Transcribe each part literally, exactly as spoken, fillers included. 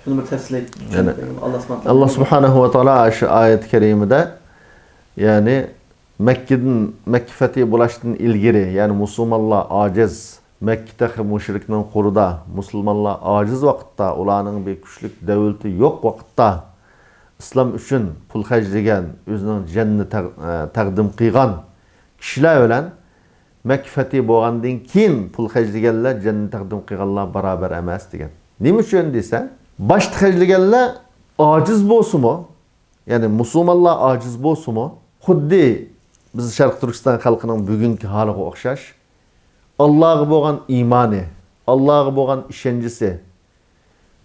شۇنى بىر تەپسىلىي چۈشەندۈرۈپ بېرىڭ. ئاللا سۇبھانەھۇ ۋە تائالا شۇ ئايەت كەرىمىدە، يەنى مەككىدىن، مەككە فەتھى بولۇشتىن ئىلگىرى، يەنى مۇسۇلمانلار ئاجىز، مەككە تېخى مۇشرىكنىڭ قولىدا، مۇسۇلمانلار ئاجىز ۋاقىتتا، ئۇلارنىڭ بىر كۈچلۈك دۆلىتى يوق ۋاقىتتا، ئىسلام ئۈچۈن پۇل خەجلىگەن، ئۆزىنىڭ جېنىنى تەق-، ئە، تەقدىم قىلغان كىشىلەر بىلەن مەككە فەتھى بولغاندىن كېيىن پۇل خەجلىگەنلەر جېنىنى تەقدىم قىلغانلار باراۋەر ئەمەس دېگەن. نېمە ئۈچۈن دېسە، باشتا خەجلىگەنلەر ئاجىز بولسىمۇ، يەنى مۇسۇلمانلار ئاجىز بولسىمۇ، خۇددى بىز شەرقىي تۈركىستان خەلقىنىڭ بۈگۈنكى ھالىغا ئوخشاش، ئاللاغا بولغان ئىمانى، ئاللاغا بولغان ئىشەنچىسى،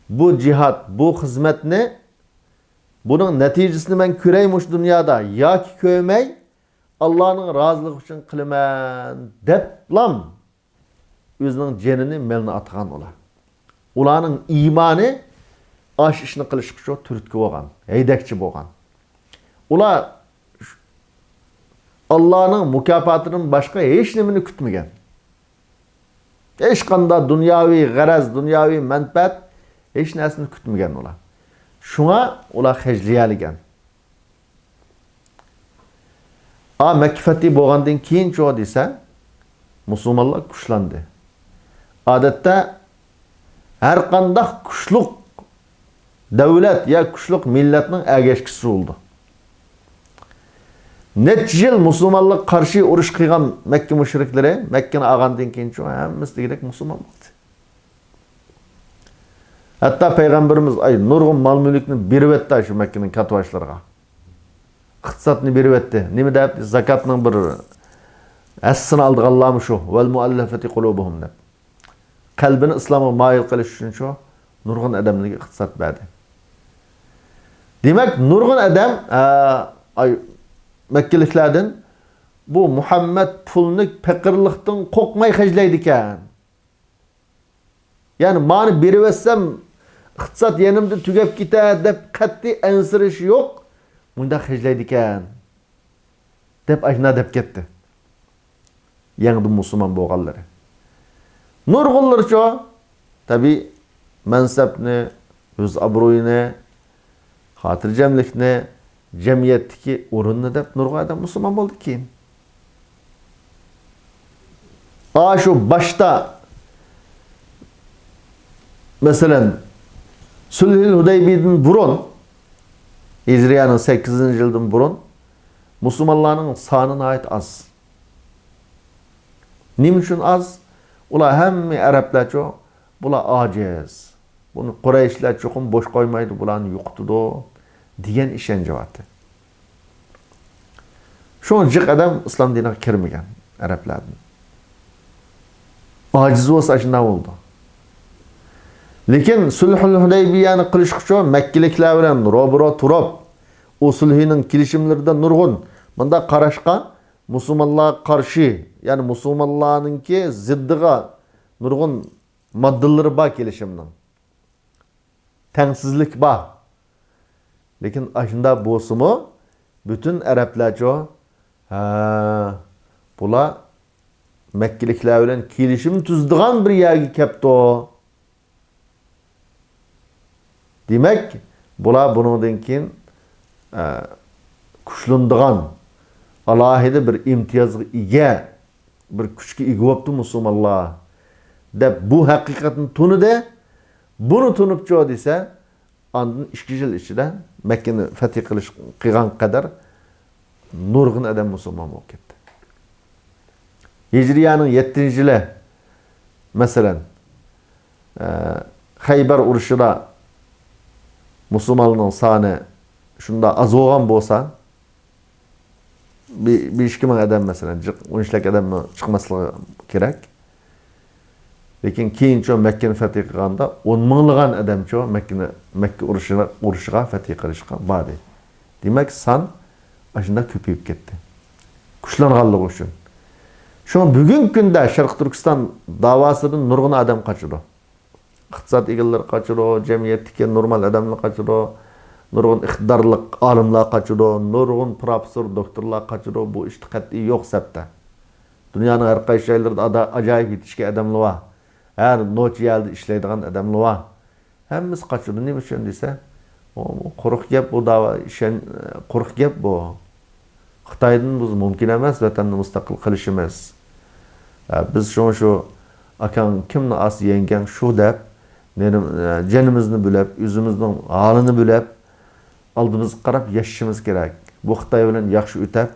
بۇ جىھاد، بۇ خىزمەتنى، بۇنىڭ نەتىجىسىنى مەن كۆرەي مۇشۇ دۇنيادا ياكى كۆرمەي، ئاللانىڭ رازىلىقى ئۈچۈن قىلىمەن دەپلام ئۆزىنىڭ جېنىنى، مېلىنى ئاتىغان ئۇلار. ئۇلارنىڭ ئىمانى ئاشۇ ئىشنى قىلىشقا شۇ تۈرتكە بولغان، ھەيدەكچى بولغان. ئۇلار ئاللانىڭ مۇكاپاتىدىن باشقا ھېچ نېمىنى كۈتمىگەن. ھېچقانداق دۇنياۋى غەرەز، دۇنياۋى مەنپەئەت، ھېچ نەرسىنى كۈتمىگەن ئۇلار. شۇڭا ئۇلار خەجلىيەلىگەن. ئا، مەككە فەتھى بولغاندىن كېيىنچۇ دېسە، مۇسۇلمانلار كۈچلەندى. ئادەتتە، ھەر قانداق كۈچلۈك دۆلەت يا كۈچلۈك مىللەتنىڭ ئەگەشكۈسى بولىدۇ. نەچچە يىل مۇسۇلمانلارغا قارشى ئۇرۇش قىلغان مەككە مۇشرىكلىرى مەككىنى ئالغاندىن كېيىنچۇ ھەممىسى دېگۈدەك مۇسۇلمان بولدى. ھەتتا پەيغەمبىرىمىز، ئاي، نۇرغۇن مال-مۈلۈكنى بېرىۋەتتى شۇ مەككىنىڭ كاتىۋاشلىرىغا. ئىقتىسادنى بېرىۋەتتى. نېمە دەپ؟ زاكاتنىڭ بىر ھەسسىسىنى ئالىدىغانلارمۇ شۇ. ۋەل مۇئەللەفەتى قۇلۇبۇھۇم دەپ. قەلبىنى ئىسلامغا مايىل قىلىش ئۈچۈن شۇ نۇرغۇن ئادەملەرگە ئىقتىساد بەردى. دېمەك، نۇرغۇن ئادەم، ئە، ئاي، مەككىلىكلەردىن بۇ مۇھەممەد پۇلنى پېقىرلىقتىن قورقماي خەجلەيدىكەن. يەنى مانى بېرىۋەتسەم، ئىقتىساد يېنىمدا تۈگەپ كېتەر دەپ قەتئىي ئەنسىرىشى يوق، مۇنداق خەجلەيدىكەن، دەپ ئاشۇنداق دەپ كەتتى. يېڭىدىن مۇسۇلمان بولغانلىرى. نۇرغۇنلىرىچۇ، تەبىئىي، مەنسەپنى، يۈز ئابرۇيىنى، خاتىرجەملىكنى، جەمئىيەتتىكى ئورۇننى دەپ نۇرغۇن ئادەم مۇسۇلمان بولدى كېيىن. ئاشۇ باشتا، مەسىلەن، سۈلھىل ھۇدەيبىيەدىن بۇرۇن، ھىجرىيەنىڭ سەككىزىنچى يىلىدىن بۇرۇن مۇسۇلمانلارنىڭ سانى ناھايىتى ئاز. نېمە ئۈچۈن ئاز؟ ئۇلار ھەممە ئەرەبلەرچۇ، بۇلار ئاجىز. بۇنى قۇرەيشلەر چوقۇم بوش قويمايدۇ، بۇلارنى يوقىتىدۇ، دېگەن ئىشەنچى بارتى. شۇڭا جىق ئادەم ئىسلام دىنىغا كىرمىگەن ئەرەبلەردىن. ئاجىز بولسا ئاشۇنداق بولىدۇ. لېكىن سۈلھۈل ھۇدەيبىيەنى قىلىشقىچۇ مەككىلىكلەر بىلەن روبىرو تۇرۇپ، ئۇ سۈلھىنىڭ كېلىشىملىرىدە نۇرغۇن مۇنداق قاراشقا، مۇسۇلمانلارغا قارشى، يەنى مۇسۇلمانلارنىڭكى زىددىغا نۇرغۇن ماددىلىرى بار كېلىشىمنىڭ. تەڭسىزلىك بار. لېكىن ئاشۇنداق بولسىمۇ، پۈتۈن ئەرەبلەرچۇ، ھە، بۇلار مەككىلىكلەر بىلەن كېلىشىم تۈزىدىغان بىر يەرگە كەپتۇ. دېمەك، بۇلار بۇنىڭدىن كېيىن، ئە، كۈچلىنىدىغان، ئالاھىدە بىر ئىمتىيازغا ئىگە، بىر كۈچكە ئىگە بوپتۇ مۇسۇلمانلار، دەپ بۇ ھەقىقەتنى تونۇدى. بۇنى تونۇپچۇ دېسە، ئاندىن ئىككى يىل ئىچىدە مەككىنى فەتھى قىلىش، قىلغان قەدەر نۇرغۇن ئادەم مۇسۇلمان بولۇپ كەتتى. ھىجرىيەنىڭ يەتتىنچى يىلى، مەسىلەن، ئە، خەيبەر ئۇرۇشىدا مۇسۇلمانلارنىڭ سانى شۇنداق ئاز بولغان بولسا، بىر، بىر ئىككى مىڭ ئادەم، مەسىلەن، جىق، ئون ئىككى ئادەممۇ چىقماسلىقى كېرەك. لېكىن كېيىنچە مەككىنى فەتھى قىلغاندا ئون مىڭلىغان ئادەمچۇ مەككىنى، مەككە ئۇرۇشىغا، ئۇرۇشىغا، فەتھى قىلىشقا باردى. دېمەك، سان ئاشۇنداق كۆپىيىپ كەتتى. كۈچلەنغانلىقى ئۈچۈن. شۇڭا بۈگۈنكى كۈندە شەرقىي تۈركىستان داۋاسىدىن نۇرغۇن ئادەم قاچىدۇ. ئىقتىساد ئىگىلىرى قاچىدۇ، جەمئىيەتتىكى نورمال ئادەملەر قاچىدۇ، نۇرغۇن ئىقتىدارلىق ئالىملار قاچىدۇ، نۇرغۇن پروفېسسور، دوكتورلار قاچىدۇ. بۇ ئىشتا قەتئىي يوق سەپتە. دۇنيانىڭ ھەر قايسى جايلىرىدا ئادا-، ئاجايىپ يېتىشكەن ئادەملەر بار. ھەر نوچە يەردە ئىشلەيدىغان ئادەملەر بار. ھەممىسى قاچىدۇ. نېمە ئۈچۈن دېسە، ئۇ، ئۇ قۇرۇق گەپ، بۇ داۋا، ئىشەن-، قۇرۇق گەپ بۇ. خىتايدىن بىز مۇمكىن ئەمەس ۋەتەننى مۇستەقىل قىلىشىمىز. ئە، بىز شۇڭا شۇ ئاكاڭ كىمنى ئاس يەڭگەڭ شۇ دەپ، نېرى-، ئە، جېنىمىزنى بۆلەپ، ئۆزىمىزنىڭ ھالىنى بۆلەپ، ئالدىمىزغا قاراپ ياشىشىمىز كېرەك. بۇ خىتاي بىلەن ياخشى ئۆتەپ،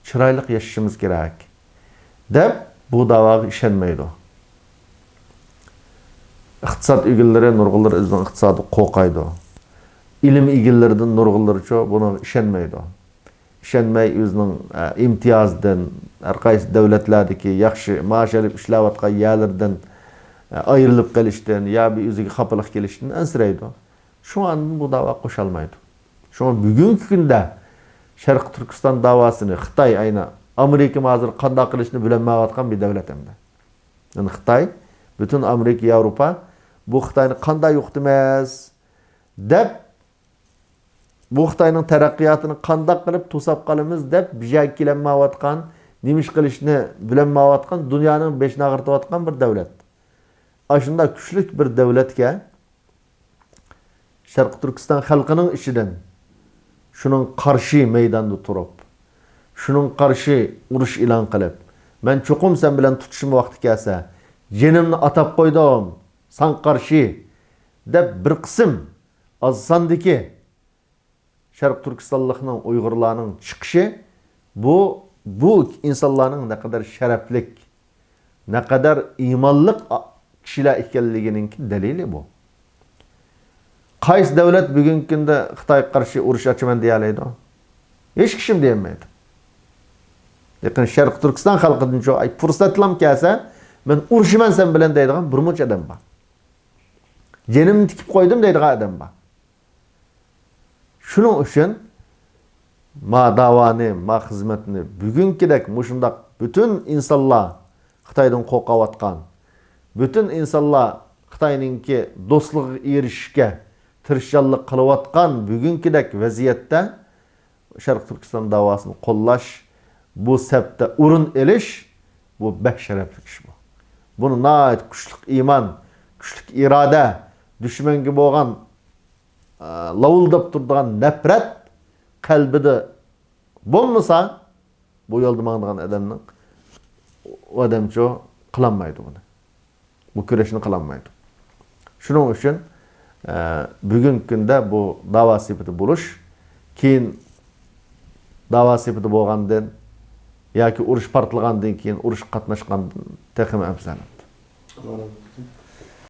چىرايلىق ياشىشىمىز كېرەك، دەپ بۇ داۋاغا ئىشەنمەيدۇ. ئىقتىساد ئىگىلىرى نۇرغۇنلىرى ئۆزىنىڭ ئىقتىسادىغا قورقايدۇ. ئىلىم ئىگىلىرىدىن نۇرغۇنلىرىچۇ بۇنىڭغا ئىشەنمەيدۇ. ئىشەنمەي ئۆزىنىڭ، ئە، ئىمتىيازىدىن، ھەر قايسى دۆلەتلەردىكى ياخشى مائاش ئېلىپ ئىشلەۋاتقان يەرلىرىدىن، ئە، ئايرىلىپ قېلىشتىن يا بىر ئۆزىگە خاپىلىق كېلىشتىن ئەنسىرەيدۇ. شۇڭا ئاندىن بۇ داۋاغا قوشالمايدۇ. شۇڭا بۈگۈنكى كۈندە شەرقىي تۈركىستان داۋاسىنى خىتاي ئەينى ئامېرىكىمۇ ھازىر قانداق قىلىشنى بىلەلمەيۋاتقان بىر دۆلەت ئەمدى. يەنى خىتاي، پۈتۈن ئامېرىكا، ياۋروپا بۇ خىتاينى قانداق يوقىتىمىز دەپ، بۇ خىتاينىڭ تەرەققىياتىنى قانداق قىلىپ توساپ قالىمىز دەپ بىر يەرگە كېلەلمەيۋاتقان، نېمە ئىش قىلىشنى بىلەلمەيۋاتقان، دۇنيانىڭ بېشىنى ئاغرىتىۋاتقان بىر دۆلەت. ئاشۇنداق كۈچلۈك بىر دۆلەتكە شەرقىي تۈركىستان خەلقىنىڭ ئىچىدىن شۇنىڭ قارشى مەيداندا تۇرۇپ، شۇنىڭ قارشى ئۇرۇش ئېلان قىلىپ، مەن چوقۇم سەن بىلەن تۇتۇشما ۋاقتى كەلسە، جېنىمنى ئاتاپ قويدۇم، ساڭا قارشى، دەپ بىر قىسىم ئاز ساندىكى شەرقىي تۈركىستانلىقنىڭ، ئۇيغۇرلارنىڭ چىقىشى، بۇ، بۇ ئىنسانلارنىڭ نەقەدەر شەرەپلىك، نەقەدەر ئىمانلىق ئا-، كىشىلەر ئىكەنلىكىنىڭكى دەلىلى بۇ. قايسى دۆلەت بۈگۈنكى كۈندە خىتايغا قارشى ئۇرۇش ئاچىمەن دېيەلەيدۇ؟ ھېچ كىشىمۇ دېيەلمەيدۇ. لېكىن شەرقىي تۈركىستان خەلقىدىنچۇ، ئاي، پۇرسەتلام كەلسە، مەن ئۇرۇشىمەن سەن بىلەن دەيدىغان بىرمۇنچە ئادەم بار. جېنىمنى تىكىپ قويدۇم دەيدىغان ئادەم بار. شۇنىڭ ئۈچۈن ما داۋانى، ما خىزمەتنى بۈگۈنكىدەك مۇشۇنداق پۈتۈن ئىنسانلار، خىتايدىن قورقۇۋاتقان، پۈتۈن ئىنسانلار خىتاينىڭكى دوستلۇقىغا ئېرىشىشكە تىرىشچانلىق قىلىۋاتقان بۈگۈنكىدەك ۋەزىيەتتە شەرقىي تۈركىستان داۋاسىنى قوللاش، بۇ سەپتە ئورۇن ئېلىش، بۇ بەك شەرەپلىك ئىش بۇ. بۇنى ناھايىتى كۈچلۈك ئىمان، كۈچلۈك ئىرادە، دۈشمەنگە بولغان، ئە، لاۋۇلداپ تۇرىدىغان نەپرەت قەلبىدە بولمىسا، بۇ يولدا ماڭىدىغان ئادەمنىڭ، ئۇ ئادەمچۇ قىلالمايدۇ بۇنى. بۇ كۈرەشنى قىلالمايدۇ. شۇنىڭ ئۈچۈن، ئە، بۈگۈنكى كۈندە بۇ داۋا سېپىدە بولۇش، كېيىن داۋا سېپىدە بولغاندىن ياكى ئۇرۇش پارتلىغاندىن كېيىن ئۇرۇشقا قاتناشقاندىن تېخىمۇ ئەۋزەل.